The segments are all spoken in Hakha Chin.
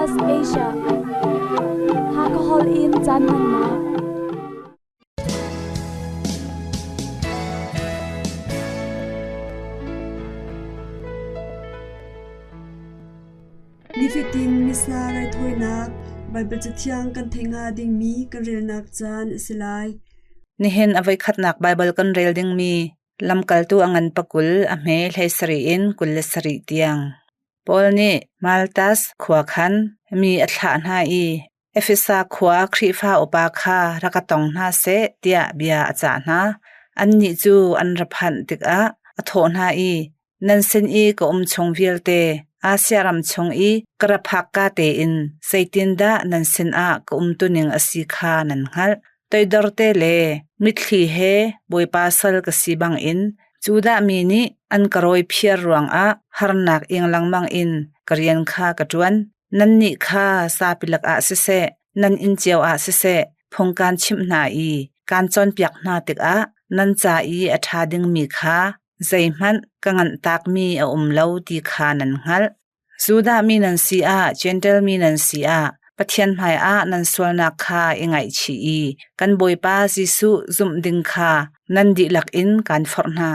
SBS Asia. Hakahol in caan hmannak. Nifatin Missa raithawinak Baibal Cathiang kan theih hnga dingmi kan relnak caan a si lai. Nihin a voikhatnak Baibal kan rel dingmi Lamkaltu a ngan pakul a hme 17 in 27 tiang. Paul nih Maltas khua khan mi a thlah hna i Efesa khua Khrihfa upa kha rak ka tong hna seh tiah bia a cah hna. Annih cu an ra phanh tikah a thawh hna i, Nan sin i ka um chung vialte Asia ram chung i ka ra phakka tein zeitindah nan sinah ka umtuning a si kha nan hngalh. Toidorte le mitthli he Bawipa sal ka si bangin Judah mi nih an ka rawiphiar ruangah harnak ing lengmang in ka rian kha ka ṭuan. Nannih kha zapi lakah siseh, nan inn cio ah siseh, phung kaan chimh hna i kaan cawnpiak hna tikah nan ca i a ṭha dingmi kha zeihmanh ka nganhtakmi a um lo ti kha nan hngalh. Judah mi nan si ah, Jentail mi nan si ah, Pathian hmaiah nan sualnak kha i ngaihchih i kan Bawipa Jesuh zumh ding kha nan dihlak in kaan forh hna.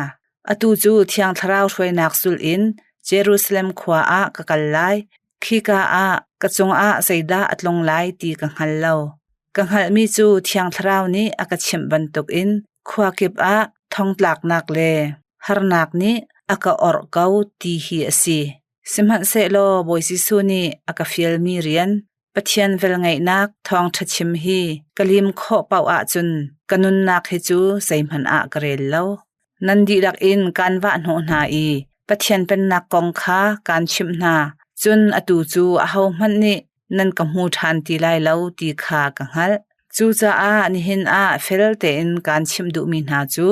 Atu cu Thiang Thlarau hruainak zulh in Jerusalem khua ah ka kal lai. Khika ah ka cungah zeidah a tlung lai ti ka hngal lo. Ka hngalhmi cu Thiang Thlarau nih a ka chimh bantukin khua kip ah thongtlaknak le harnak nih a ka orh ko ti hi a si. Sihmanhsehlaw Bawi Jesuh nih a ka fialmi rian, Pathian velngeihnak thawngṭha chim hi ka lim khawh paoh ahcun ka nunnak hi cu zeihmanh ah ka rel lo. Nan dihlak in kaan vah hnawh hna i Pathian Pennak kong kha kaan chimh hna, cun atu cu ahohmanh nih nan ka hmu ṭhan ti lai lo ti kha ka hngalh. Cucaah nihin ah fel tein kaan chimh duhmi hna cu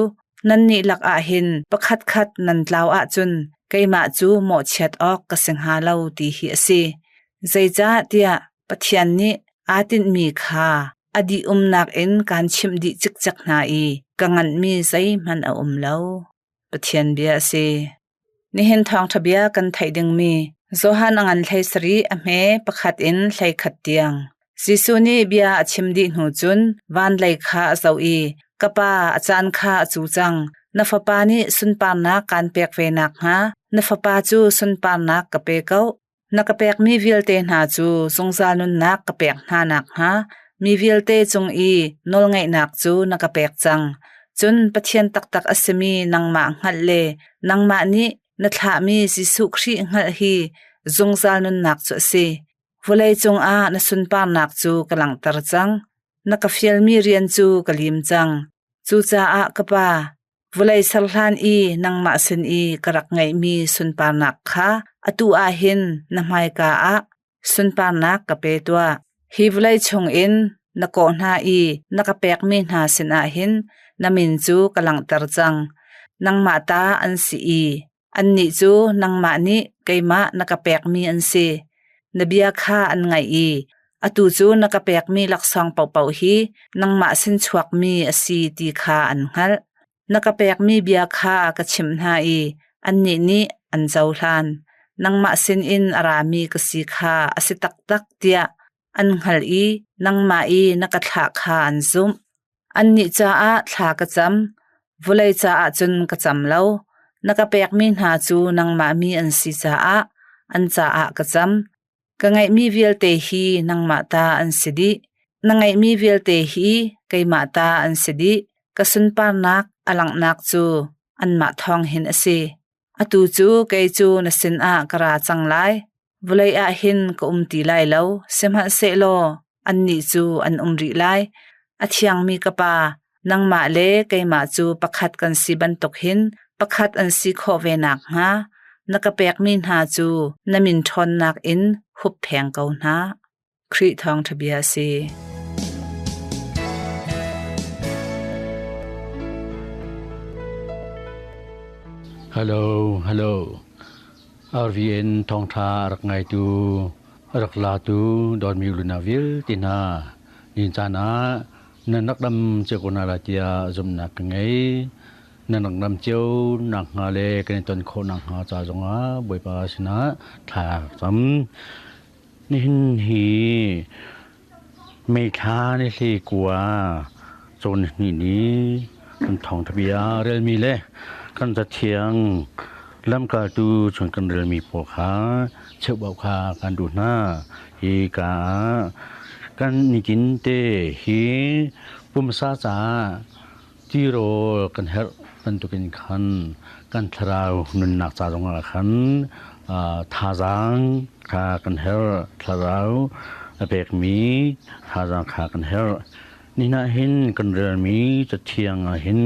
nannih lakah hin pakhatkhat nan tlau ahcun keimah cu mawhchiat awk ka si hnga lo ti hi a si. Zeicahtiah Pathian nih aa tinhmi kha a dih umnak in kaan chimh dih cikcek hna i ka nganhmi zeihmanh a um lo. Pathian bia a si. Nihin thawngṭha bia kan theih dingmi Johan a ngan 17 a hme pakhat in 11 tiang. Jesuh nih bia a chim dih hnu cun van lei kha a zoh i, Ka Pa, a caan kha a cu cang. Na fapa nih sunparnak kaan pek ve nakhnga na fapa cu sunparnak ka pe ko. Na ka pekmi vialte hna cu zungzal nunnak ka pek hna nakhnga mi vialte cung i nawlngeihnak cu na ka pek cang. Cun Pathian taktak a simi nangmah hngalh le nangmah nih na thlahmi Jesuh Khrih hngalh hi zungzal nunnak cu a si. Vawlei cungah na sunparnak cu ka langhter cang. Na ka fialmi rian cu ka lim cang. Cucaah ka Pa, Vawlei ser hlan i nangmah sin i ka rak ngeihmi sunparnak kha atu ah hin na hmaika ah sunparnak ka pe tuah. Hi vawlei chungin na kawh hna i na ka pekmi hna sinah hin na min cu ka langhter cang. Nangmah ta an si i annih cu nangmah nih keimah na ka pekmi an si. Na bia kha an ngaih i atu cu na ka pekmi laksawng paohpaoh hi nangmah sin chuakmi a si ti kha an hngalh. Na ka pekmi bia kha ka chimh hna i annih nih an cohlan. Nangmah sinin a rami ka si kha a si taktak tiah an hngalh i nangmah i na ka thlah kha an zumh. Annih caah thla ka cam, vawlei caah cun ka cam lo. Na ka pekmi hna cu nangmah mi an si caah an caah ka cam. Ka ngeihmi vialte hi nangmah ta an si dih. Na ngeihmi vialte hi keimah ta an si dih. Ka sunparnak a langhnak cu anmah thawng hin a si. Atu cu kei cu na sinah ka ra cang lai. Vawlei ah hin ka um ti lai lo, sihmanhsehlaw annih cu an um rih lai. A thiangmi ka Pa, nangmah le keimah cu pakhat kan si bantuk hin pakhat an si khawh ve nakhnga na ka pekmi hna cu na min ṭhawnnak in huppheng ko hna. Khrih thawngṭha bia a si. Hello, hello. RVN thawngṭha rak ngaitu, rak latu dawtmi luna vialte hna nin caan ah nan rak dam cio ko hna lai tiah zumhnak ka ngei. Nan rak dam cio nakhnga le kan i ton khawh nakhnga ca zongah Bawipa sinah thla cam. Nihin hi May thla ni hlei kua cawn hnih ni kan thawngṭha bia relmi le kan cathiang lamkaltu chung kan relmi pawl kha cheubauh kha kan duh hna. Hi ka ah kan nitin te hi pumsa caah tirawl kan herh bantukin khan kan thlarau nunnak ca zongah khan thazaang kha kan herh. Thlarau a pekmi thazaang kha kan herh. Nihin ah hin kan relmi cathiang ah hin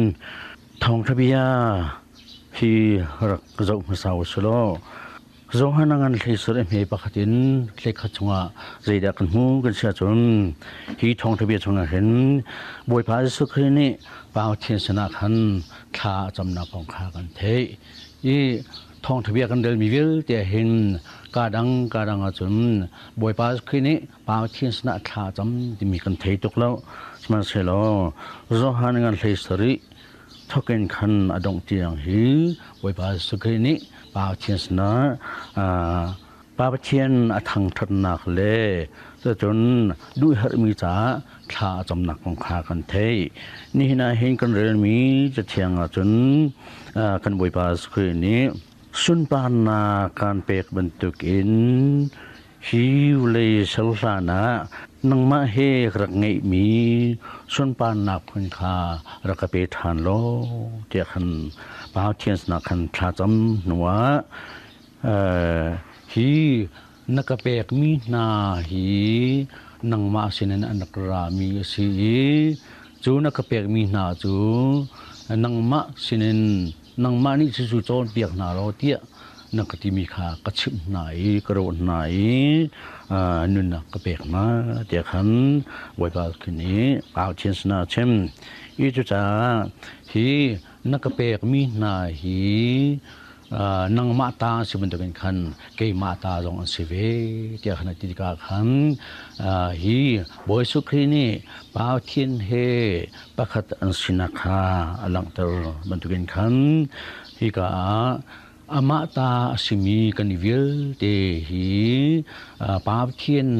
thawngṭha bia hi rak zoh hmasa u sih law Johan a ngan hleisur i hme pakhat in hlekhat chungah zeidah kan hmu kan si ahcun hi thawngṭha bia chungah hin Bawipa Jesuh Khrih nih Pathian sinah khan thla a camnak kong kha kan theih. I thawngṭha bia kan relmi vialte ah hin kaa dang kaa dang ahcun Bawipa Jesuh Khrih nih Pathian sinah thla a cam timi kan thei tuk lo. Sihmanhsehlaw Johan ngan hlei sarih thokin khan a dongh tiang hi Bawipa Jesuh Khrih nih Pathian sinah Pa Pathian a thangṭhatnak le cucun duhherhmi caah thla a camnak kong kha kan theih. Nihin ah hin kan relmi Cathiang ahcun kan Bawipa Jesuh Khrih nih sunparnak kan pek bantukin hi vawlei ser hlan ah nangmah he ka rak ngeihmi sunparnak phun kha rak ka pe ṭhan law tiah khan Pathian sinah khan thlacam hnuah hi na ka pekmi hna hi nangmah sinin an rak rami a si i cu na ka pekmi hna cu nangmah sinin nangmah nih cucu cawnpiak hna law tiah na ka timi kha ka chimh hna i ka rawh hna i nunnak ka pek hna tiah khan Bawipa khin i Pathian sinah a chim. I cucaah hi na ka pekmi hna hi nangmah ta si bantukin khan keimah ta zong an si ve tiah khan a ti tikah khan hi Bawi Jesuh Khrih nih Pathian he pakhat an sinak kha a langhter bantukin khan hika ah amah ta a simi kan i vialte hi Pathian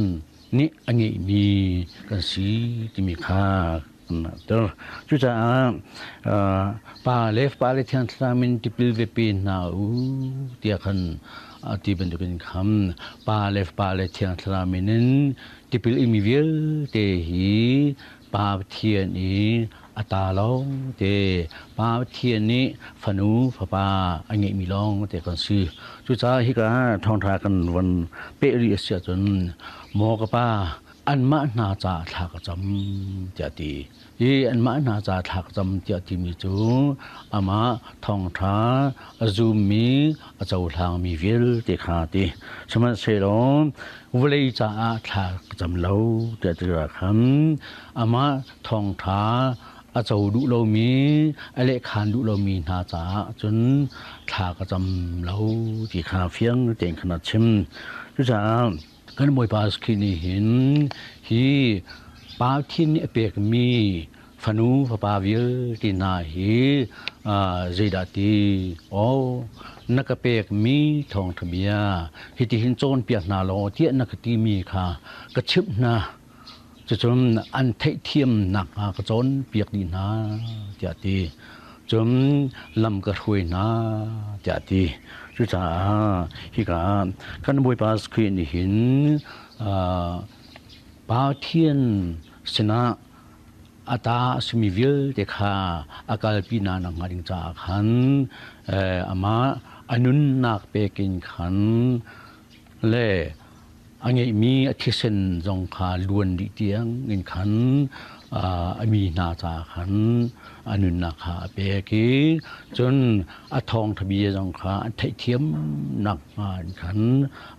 nih a ngeihmi kan si timi kha kan langhter. Cucaah Pa le Fapa le Thiang Thlarau in tipil ve pe hna u tiah khan a ti bantukin khan Pa le Fapa le Thiang Thlarau min in tipil imi vialte hi Pa Pathian i a ta lawng te Pa Pathian nih fanu fapa a ngeihmi lawng te kan si. Cucaah hika thawngṭha kan von peh rih a si ahcun maw ka pa anmah hna caah thla ka cam tiah a ti. Hi anmah hna caah thla ka cam tiah timi cu amah thawngṭha a zummi a cohlangmi vialte kha a ti. Sihmanhsehlaw vawlei caah thla ka cam lo tiah ti khan amah thawngṭha a co duh lomi a lehkhan duh lomi hna caah cun thla ka cam lo ti kha fiang tein khan a chim. Cucaah kan Bawipa Jesuh nih hin hi Pathian nih a pekmi fanu fapa vialte hna hi zeidah ti aw na ka pekmi thawngṭha bia hitihin cawnpiak hna law tiah na ka timi kha ka chimh hna. Cucun an theihthiam nakhnga ka cawnpiak dih hna tiah a ti. Cun lam ka hruai hna tiah a ti. Cucaah hika ah kan Bawipa Khrih nih hin Pathian sinah a ta a simi vialte kha a kalpi hna nakhnga ding caah khan amah a nunnak pek in khan le a ngeihmi a thisen zong kha luan dih tiang in khan a mi hna caah khan a nunnak kha a pek i cun a thawngṭha bia zong kha an theihthiam nakhnga in khan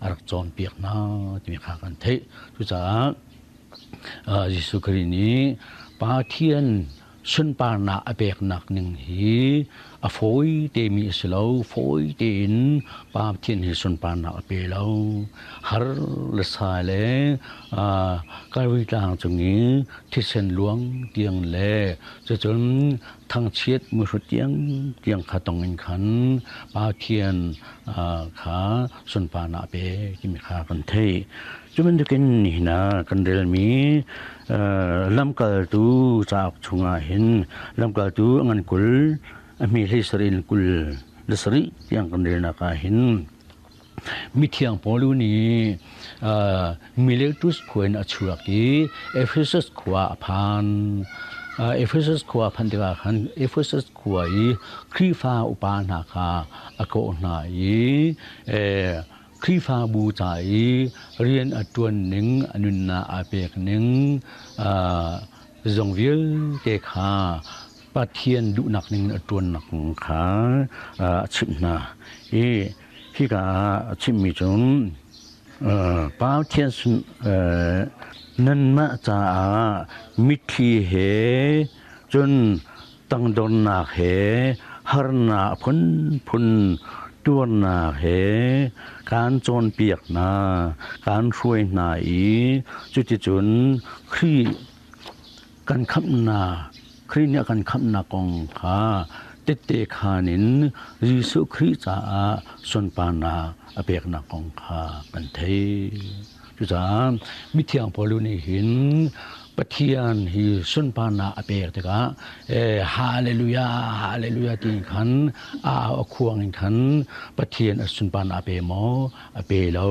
a rak cawnpiak hna timi kha kan theih. Cucaah Jesuh Khrih nih Pathian sunparnak a peknak ning hi a fawi temi a si lo. Fawi tein Pathian hi sunparnak a pe lo. Har le sai le Kalvari tlang cung i thisen luang tiang le cucun thangchiat muhrut tiang tiang kha tong in khan Pathian kha sunparnak a pe timi kha kan theih. Cu bantukin nihin ah kan relmi lamkaltu cauk chungah hin lamkaltu a ngan 20 a hme 17 in 27 tiang kan relnak ah hin mithiang Paul nih Miletus khua in a chuak i Ephesus khua a phan. Ephesus khua a phanh tikah khan Ephesus khua i Khrihfa upa hna kha a kawh hna i Khrihfabu ca i rian a ṭuan ning, a nunnak aa pek ning zong vialte kha Pathian duhnak ning in a ṭuannak kha a chimh hna. I hika ah a chimmi cu Pathian nanmah caah mitthli he cun tangdornak he harnak phunphun tuarnak he kaan cawnpiak hna, kaan hruai hna i cuticun Khrih kan khamhnak, Khrih nih a kan khamhnak kong kha tette khaan in Jesuh Khrih caah sunparnak a peknak kong kha kan theih. Cucaah mithiang Paul nih hin Pathian hi sunparnak a pek tikah hallelujah hallelujah ti khan a a khuang in khan Pathian a sunparnak a pe maw a pe lo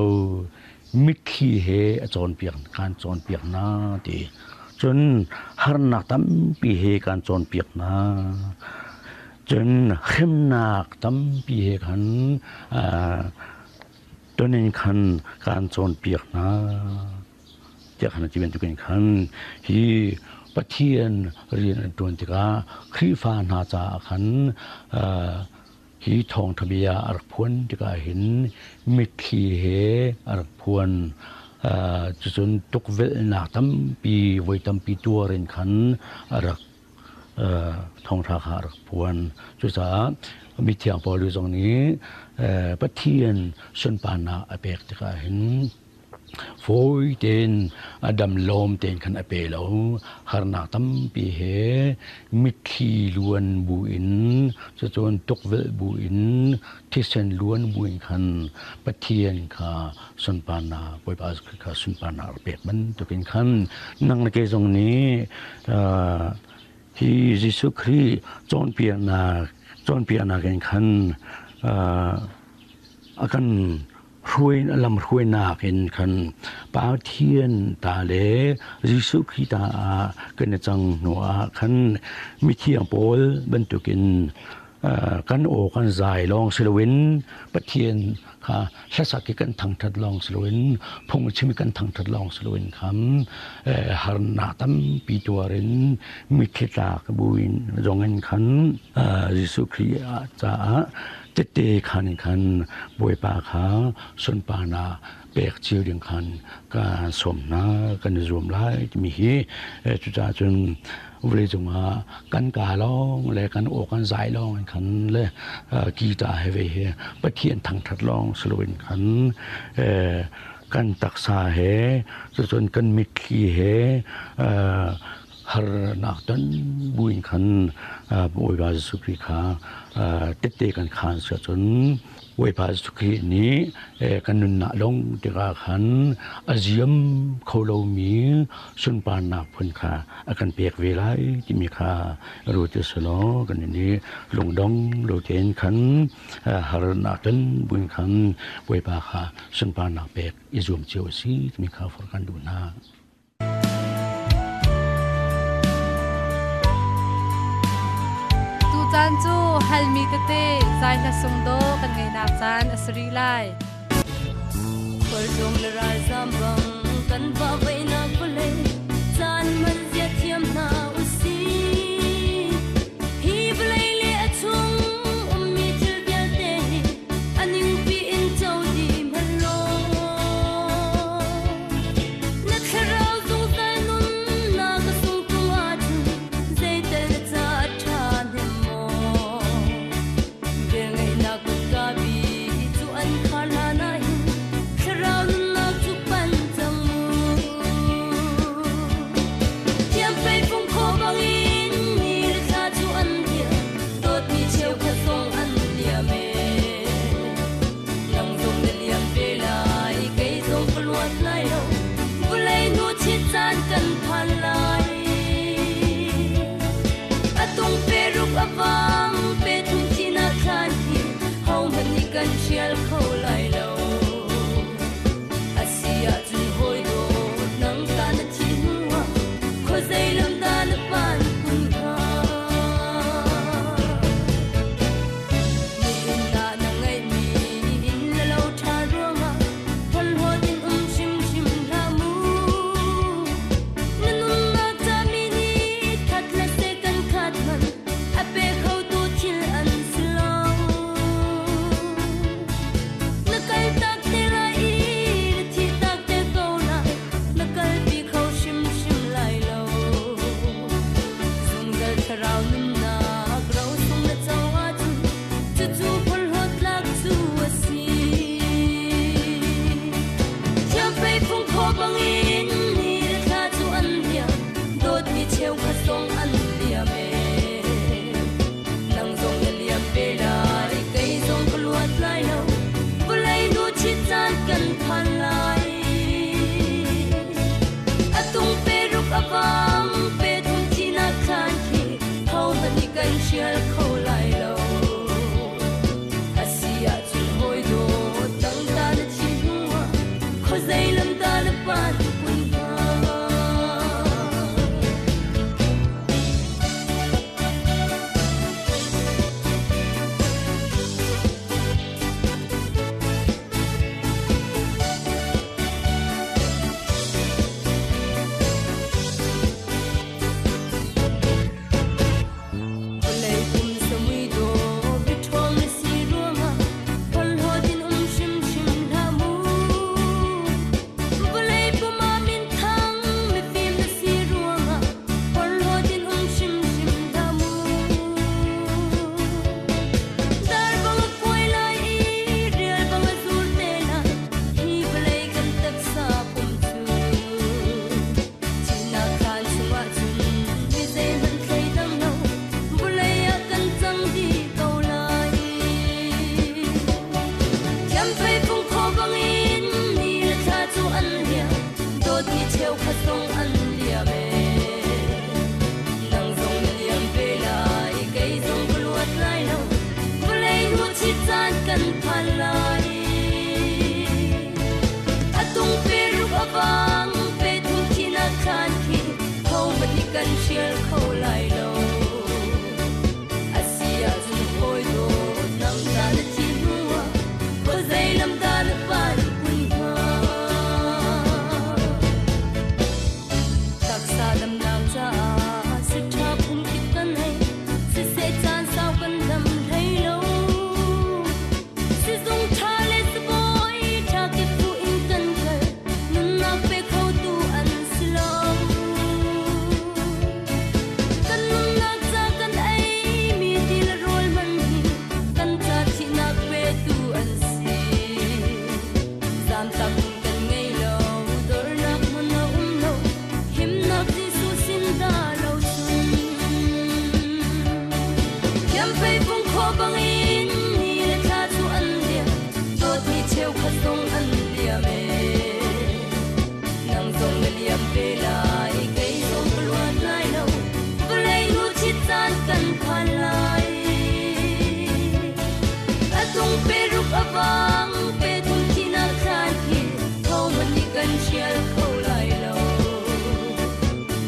mitthli he a cawnpiak kan cawnpiak hna ti cun harnak tampi he kan cawnpiak hna cun hremnak tampi he khan Tunin khan kaan cawnpiak hna tiah khan a ti bantukin khan hi Pathian rian an ṭuan tikah Khrihfa hna caah khan hi thawngṭha bia a rak phuan tikah hin mitthli he a rak phuan. Cucun tukvelhnak tampi voi tampi tuar in khan a rak thawngṭha kha a rak phuan. Cucaah mithiang Paul zong nih Pathian sunparnak a pek tikah hin fawi tein a dam lawm tein khan a pe lo. Harnak tampi he mitthli luan buin cucun tukvelh buin thisen luan buin khan Pathian kha sunparnak Bawipa kha sunparnak a pek bantukin khan nang le kei zong nih hi Jesuh Khrih cawnpiaknak cawnpiaknak in khan a kan hruai lam hruainak in khan Pathian ta le Jesuh Khrih ta ah kan i cang hnu ah khan mithiang pawl bantukin kan aw kan zai lawng si loin Pathian kha hlasak i kan thangṭhat lawng si loin phung chim i kan thangṭhat lawng si loin kham harnak tampi tuar in mitthli tlak buin zong in khan Jesuh Khrih caah tette khan in khan Bawipa kha sunparnak pek cio ding khan kan sawm hna kan i zuam lai timi hi cucaah cun vawleicung ah kan kaa lawng le kan aw kan zai lawng in khan le guitar he ve he Pathian thangṭhat lawng si loin khan kan taksa he cucun kan mitthli he harnak ton buin khan Bawipa Jesuh Khrih kha tette kan khaan si ahcun Bawipa Jesuh Khrih nih kan nunnak lawng tikah khan a ziam kho lomi sunparnak phun kha a kan pek ve lai timi kha ruat u selaw kan i lungdong lo tein khan harnak ton buin khan Bawipa kha sunparnak pek i zuam cio a si timi kha forh kan duh hna. Tucaan cu halmi tete zai hla sung daw kan ngeihnak caan a si rih lai. Khualzung le ralzam bang kan vahvaihnak vawlei caan man zia thiam hna usih. Hi vawlei le a chung ummi thil vialte hi a ningpi in co dih hmanh law. Na thlarau zungzal nunnak a sung tung ahcun zeital na ca a ṭha hnem maw? Velngeihnak kutka bi cu an khar hlan ah hin thlarau nunnak cu pan cang. hrial kho lai lo. A si ahcun hawi dawt nang ta na thi hnuah khuazei lam dah na panh kun hnga? Vawlei pum samui dawh biaṭhawng na si ruangah porhlawt in um hrimhrim hlah mu. Vawlei pum ah minthang mifim na si ruangah porhlawt in um hrimhrim hlah mu. Dar bang a kuai lai i rial bang a zur te lai hi vawlei kan taksa pum cu. Thihnak khaan chungah cun mi zeihmanh thleidang lo vawlei ah kan cang dih ko lai. Thiamfei fung khaw bangin ni le thla cu an liam, dawtmi cheukhat zong an liam ee. Nang zong na liam ve lai, kei zong ka luat lai lo, vawlei hnu chit caan kan phan lai. A tung pe ruk a vang, pe thum thinak khan khi hohmanh nih kan hrial kho lai lo. A si ahcun hawi dawt nang ta na thih hnuah khuazei lam dah na panh kun hnga? Taksa damnak caah si ṭha phungkip kan hei, siseh caan sau kan dam hlei lo. Sizung ṭha le sibawi ṭha kip fuh in kan kal, nunnak pe khotu an si lo. Kan nunnak ca kan eimi ti le rawl hmanh hi kan ca thihnak petu an si. Zamtak kan ngei lo, dornak hmun a um lo, himnak Jesuh sin dah lo cun. Thiamfei fung khawh bangin ni le thla cu an liam, dawtmi cheukhat zong an liam ee. Nang zong na liam ve lai, kei zong ka luat lai lo, vawlei nu chit caan kan phan lai. A tung pe ruk a vang, pe thum thinak thlan khi, hohmanh nih kan hrial kho lai lo.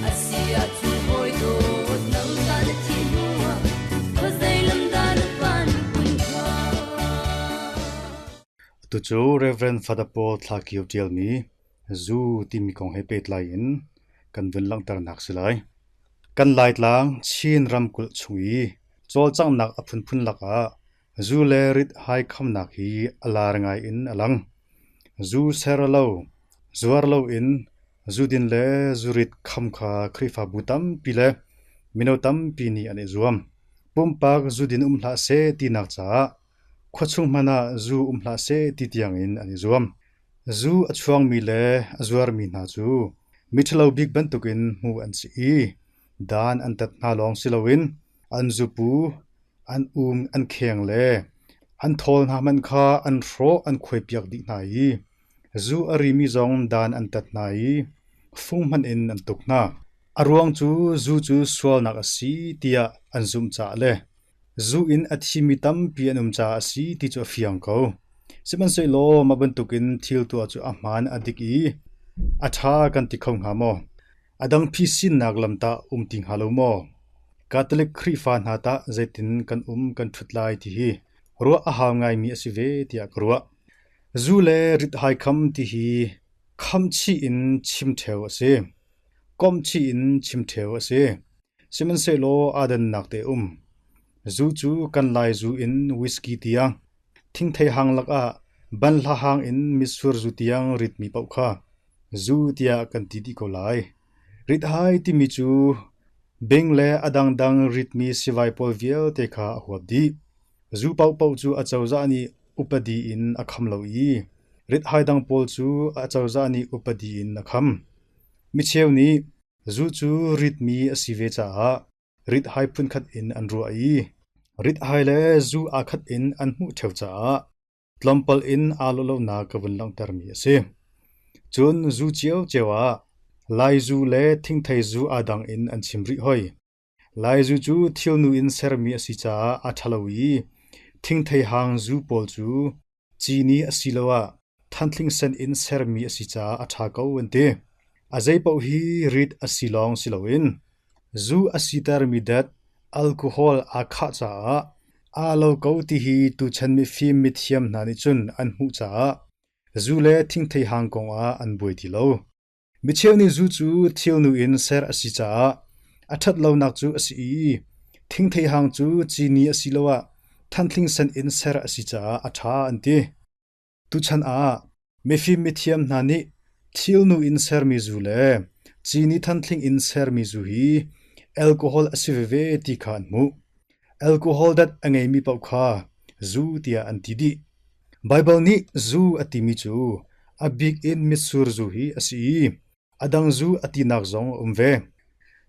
A si ahcun hawi dawt nang ta na thih hnuah khuazei lam dah na panh kun hnga? Atu cu Rev. Father Paul Thla Kio ṭialmi Zu timi kong he pehtlai in kan vun langhternak si lai. Kan Laitlang Chin ramkulh chung i cawlcanghnak a phunphun lakah zu le rit hai khamnak hi a lar ngai in a lang. Zu ser lo, zuar loin zudin le zurit kham kha Khrihfabu tampi le mino tampi nih an i zuam. Pumpak zudin um hlah seh tinak caah khuachung hmanh ah zu um hlah seh ti tiangin an i zuam. Zu a chuangmi le a zuarmi hna cu miṭhalo bik bantukin hmuh an si i dan an tat hna lawng si loin an zupu, an um an kheng le an thawl hna hmanh kha an hrawh an khuaipiak dih hna i zu a rimi zong dan an tat hna i fung hmanh in an tuk hna. A ruang cu zu cu sualnak a si tiah an zumh caah le zu in a thimi tampi an um caah a si ti cu a fiang ko. Sihmanhsehlaw mah bantukin thil tuah cu a hmaan a dik i a ṭha kan ti kho hnga maw? A dang phisinnak lam tah um ti hnga lo maw? Catholic Khrihfa hna tah zeitin kan um kan ṭhut lai ti hi ruah a hau ngaimi a si ve tiah ka ruah. Zu le rit-hai kham ti hi khamchih in chim ṭheo a si. Komhchih in chim ṭheo a si. Sihmanhsehlaw aa dannak te um. Zu cu kan Lai zu in whisky tiang, thingthei hang lakah banhla hang in mitsur zu tiang ritmi paoh kha Zu tiah kan ti dih ko lai. Rit-hai timi cu bing le a dangdang ritmi sivai pawl vialte kha a huap dih. Zu paohpaoh cu acozah nih upadi in a kham lo i rit-hai dang pawl cu acozah nih upadi in a kham. Micheu nih zu cu ritmi a si ve caah rit-hai phunkhat in an ruah i rit-hai le zu aa khat in an hmuh ṭheo caah tlawmpal in aa lawh lonak ka vun langhtermi a si. Cun zu ciocio ah Lai zu le thingthei zu aa dang in an chim rih hoi. Lai zu cu thilnu in sermi a si caah a ṭhalo i thingthei hang zu pawl cu cini asiloah thanthling sen in sermi a si caah a ṭha ko an ti. A zeipaoh hi rit a si lawng si loin zu a sitermi dat alcohol aa khah caah aa lo ko ti hi tuchan mifim mithiam hna nih cun an hmuh caah zu le thingthei hang kong ah an buai ti lo. Micheu nih zu cu thilnu in ser a si caah a ṭhat lonak cu a si i thingthei hang cu cini asiloah thanthling sen in ser a si caah a ṭha an ti. Tuchan ah mifim mithiam hna nih thilnu in sermi zu le cini thanthling in sermi zu hi alcohol a si veve ti kha an hmuh. Alcohol dat a ngeimi paoh kha zu tiah an ti dih. Baibal nih zu a timi cu a bik in mitsur zu hi a si i a dang zu a tinak zong a um ve.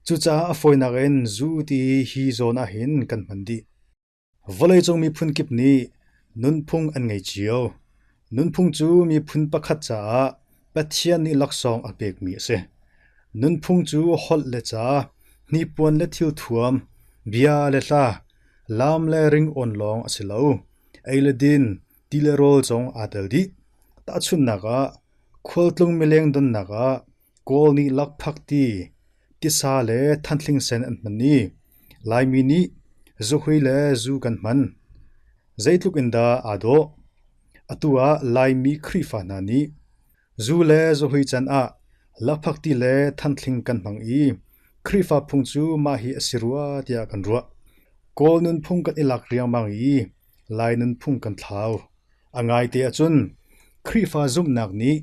Cucaah a fawinak in zu ti hi zawn ahhin kan hman dih. Vawleicung miphun kip nih nunphung an ngei cio. Nunphung cu miphun pakhat caah Pathian nih laksawng a pekmi a si. Nunphung cu holh le ca, hnipuan le thilthuam, bia le hla, laam le ringawn lawng a si lo. Ei le din, ti le rawl zong aa tel dih. Tahchunhnak ah, khualtlung mileng donnak ah Kawl nih lakphak ti, tisa le thanthling sen an hman i Laimi nih zuhui le zu kan hman. Zeitluk in dah aa dawh. Atu ah Laimi Khrihfa hna nih zu le zuhui can ah lakphak ti le thanthling kan hmang i Khrihfa phung cu mah hi a si rua tiah kan ruah. Kawl nunphung kan i lak riangmang i Lai nunphung kan thlau. A ngaite ahcun Khrihfa zumhnak nih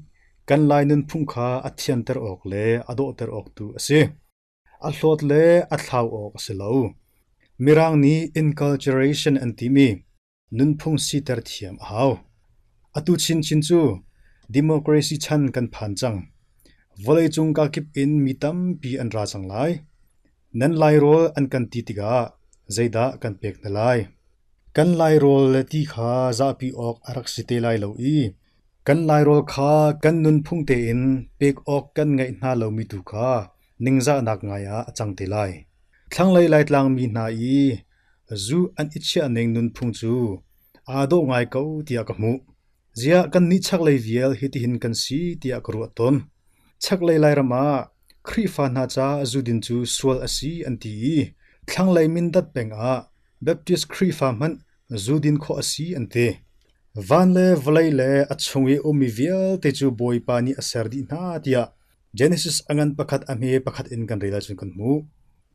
kan Lai nunphung kha a thianter awk le a dawhter awk tu a si. A hlawt le a thlau awk a si lo. Mirang nih inculturation an timi nunphung siter thiam a hau. Atu chinchin cu democracy chan kan phan cang. Vawleicung kakip in mi tampi an ra cang lai. Nan Lairawl an kan ti tikah zeidah kan pek hna lai? Kan Lairawl le ti kha zahpi awk a rak si te lai lo i kan Lairawl kha kan nunphung tein pek awk kan ngeih hna lomi tu kha ningzahnak ngai ah a cang te lai. Thlanglei Laitlang mi hna i zu an i chiahning nunphung cu aa dawh ngai ko tiah ka hmuh. Ziah kannih chaklei vial hitihin kan si tiah ka ruah tawn. Chaklei Lairam ah Khrihfa hna caah zudin cu sual a si an ti i thlanglei Mindat peng ah Baptist Khrihfa hmanh zudin khawh a si an ti. Van le vawlei le a chung i ummi vialte cu Bawipa nih a ser dih hna tiah Genesis a ngan pakhat a hme pakhat in kan rel ahcun kan hmuh.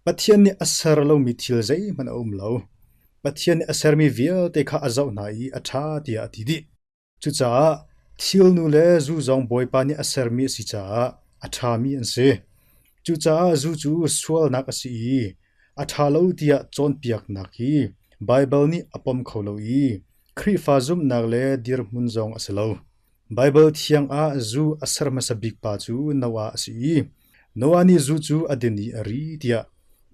Pathian nih a ser lomi thil zeihmanh a um lo. Pathian nih a sermi vialte kha a zoh hna i a ṭha tiah a ti dih. Cucaah thilnu le zu zong Bawipa nih a sermi a si caah a ṭhami an si. Cucaah zu cu sualnak a si i a ṭha lo tiah cawnpiaknak hi Baibal nih a pom kho lo i Khrihfa zumhnak le dirhmun zong a si lo. Baibal thiang ah zu a ser hmasa bik pa cu Noah a si i Noah nih zu cu a din i a ri tiah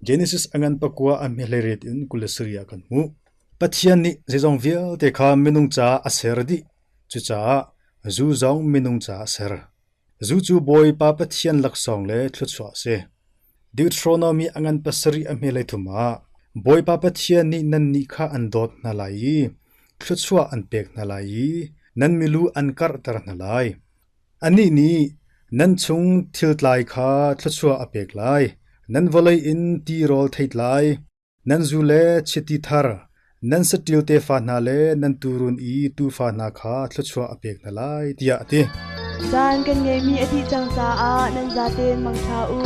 Genesis a ngan pakua a hmehleiriat in 27 ah kan hmuh. Pathian nih zeizong vialte kha minung caah a ser dih, cucaah zu zong minung caah a ser. Zu cu Bawipa Pathian laksawng le thluachuah a si. Deuteronomy a ngan pasarih a hme thum ah Bawipa Pathian nih nannih kha an dawt hna lai i thluachuah an pek hna lai i nan milu an karhter hna lai. Anih nih nan chung thiltlai kha thluachuah a pek lai, nan vawlei in tirawl theitlai, Nan zu le chiti thar, nan saṭil tefa hna le nan tuurun i tuufa hna kha thluachuah a pek hna lai, tiah a ti. Caan kan ngeihmi a dih cang caah nan zaten mangṭha u.